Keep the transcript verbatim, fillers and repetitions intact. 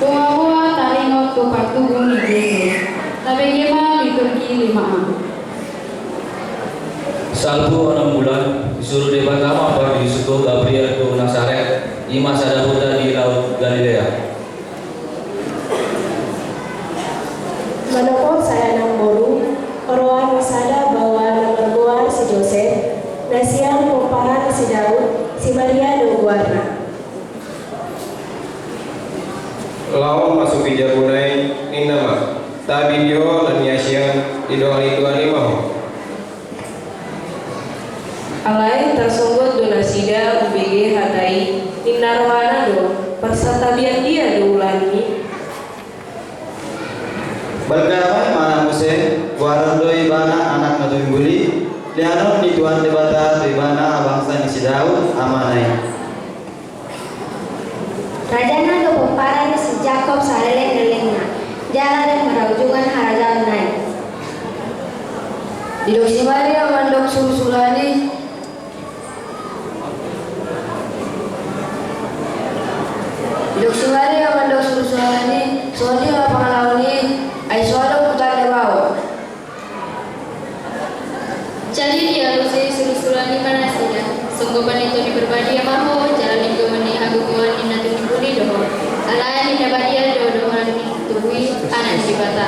Boaboa taringot tu partubu ni Jesus. Tabege ma liturgi lima A. Salpu onom bulan, disuru Debata ma pardisuruon Gabriel tu Nasaret, i ma sada huta di laut Galilea. Manopot sada namboru, roha ni sada baoa na margoar si Josep, na sian pomparan si Daud, si Maria do goarna. Laho masuki jabuna i, ninna ma: Tabi di ho na niasian, didongani Tuhan i ma ho. Alai tarsonggot do nasida umbege hata i, ninna rohana do: Parsantabian dia do ulaon i? Balga ma imana muse, goaron do ibana anak na tumimbul i, lehonon ni Tuhan Debata tu ibana habangsa ni si Daud, amana i. Rajana do pomparan ni si Jakkob saleleng-lelengna, jala dang marujungan harajaonna i. Didok si Maria mandok surusuruan i. Didok si Maria mandok surusuruan i, songon dia ma pangalaho ni i, ai so adong hutanda baoa. Jadi dialusi surusuruan i ma nasida: Songgopan ni Tondi Parbadia ma ho, jala linggoman ni hagogoon ni na tumimbul i do ho. Alai na badia do dohonon ni tubu i, Anak ni Debata.